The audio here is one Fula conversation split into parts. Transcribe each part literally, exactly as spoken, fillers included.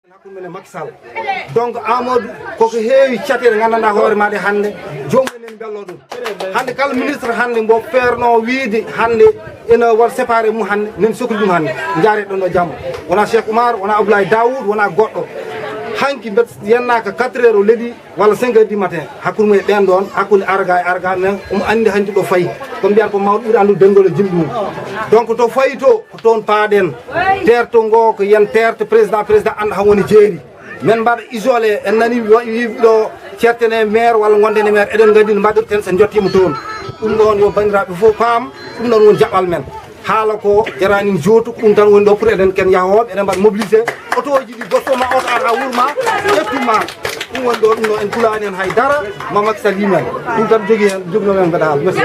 Hakkunde men e Macky Sall. Donc, Amadou, koko heewi caɗeele nganndanɗaa hoore maa ɗe hannde, joomum en en mbello ɗum. Hannde kala ministre hannde mbo feerno wiide hannde ene waɗa séparé mum hannde, min sokri ɗum hannde. Njaaree ɗon ɗo jamma. Wonaa Cheikh Oumar, wonaa Abdoulaye Daoud, wonaa goɗɗo. Hanki mbeɗa yennaaka quatre heures o leɗi walla cinq heures du matin. Hakkunde mum e ɓeen ɗoon, hakkunde arga e arga, mais omo anndi hanki ɗo fayi. Ko mbiyata ko mawɗo ɓuri anndude denngol e jimɗi mum. Donc to fayi to, ko toon paaɗen. Teerto ngo ko yen teerto président, président annda han woni jeeri. Men mbaɗa isolé, en nani wi-, wi-, ɗo ceerten e maire walla ngonden e maire, eɗen nganndi no mbaɗirten so njottiima toon. Ɗum ɗoon yo banndiraaɓe fof paam, ɗum ɗoon woni jaɓɓal men. Haala ko jarani jootu, ko ɗum tan woni ɗo pour eɗen ken yahooɓe, eɗen mbaɗa mobilisé. Otooji ɗi gosto ma, oto ar ha wuro ma, ƴettu ma. Ɗum woni ɗo, ɗum ɗo en kulaani hen hay dara, Mamadou Sall yi men. Ɗum tan jogii hen, jogno men mbaɗa haala. Merci.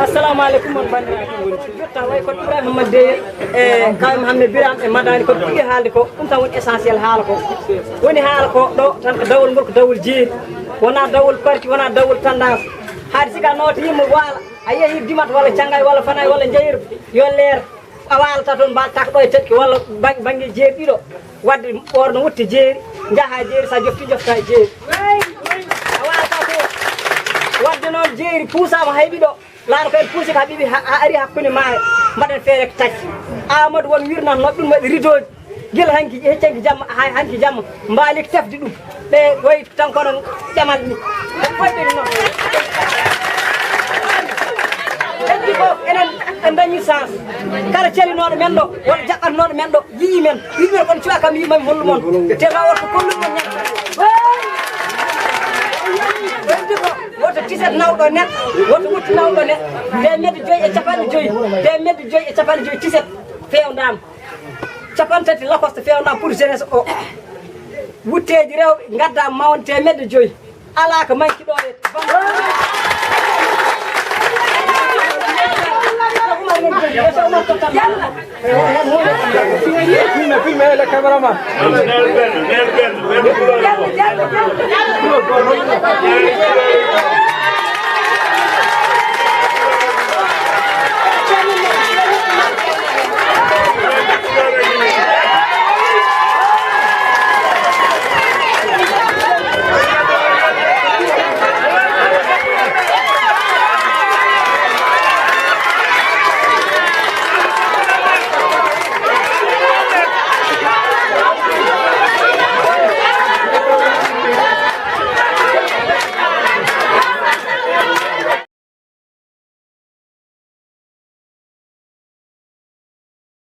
Assalamu aleykum, on banndiraaɓe. Jotta way ko Ibrahima Madde e Kaw Mohamed Biram e Madani, ko ɓuri haalde ko, ɗum tan woni essentiel haala ko. Woni haala ko ɗo tan ko dawol ngol, ko dawol jeeri. Wonaa dawol parti, wonaa dawol tendance. Haade siga noota yimɓe waala, a yehi Dimat walla Cangay walla Fanay walla Njayir, yo leer. A waalata toon, mbaɗata ko ɗo e teɗki walla bang-, bannge jeeri ɗiɗo. Wadde ɓoorno wutte jeeri, njaha jeeri, so a jofti, jofta e jeeri. A waalata toon. Wadde noon jeeri puusaama hay ɗiɗo. Laara ko en puusi ka ɓiɓi ha, ha ari hakkunde maayo. Mbaɗen feere ko tacci. Amadou won wirnat noon ɗum waɗi ridooji. Gila hanki, heccanki jamma, hay hanki jamma. Mbaali ko tefde ɗum. Ɓe wayi tan kono ƴamal ni. Ko fodde noon. Heddi ko enen en dañi chance. Kala celinooɗo men ɗo, walla jaɓɓatnooɗo men ɗo, yii men. Yii men kono cuwa kam yii mami hollu mon. Te ma wotto kollu mon ñande. Heddi ko woto tiset nawɗo neɗɗo, woto wutti nawɗo neɗɗo. Teemedde joyi e capanɗe joyi, teemedde joyi e capanɗe joyi tiset feewdaama. Capanɗe tati lacoste feewna pour jeunesse o. Wutteeji rewɓe ngadda mawon teemedde joyi. Alaa ko manki ɗo e. Filme, filme, le cameraman.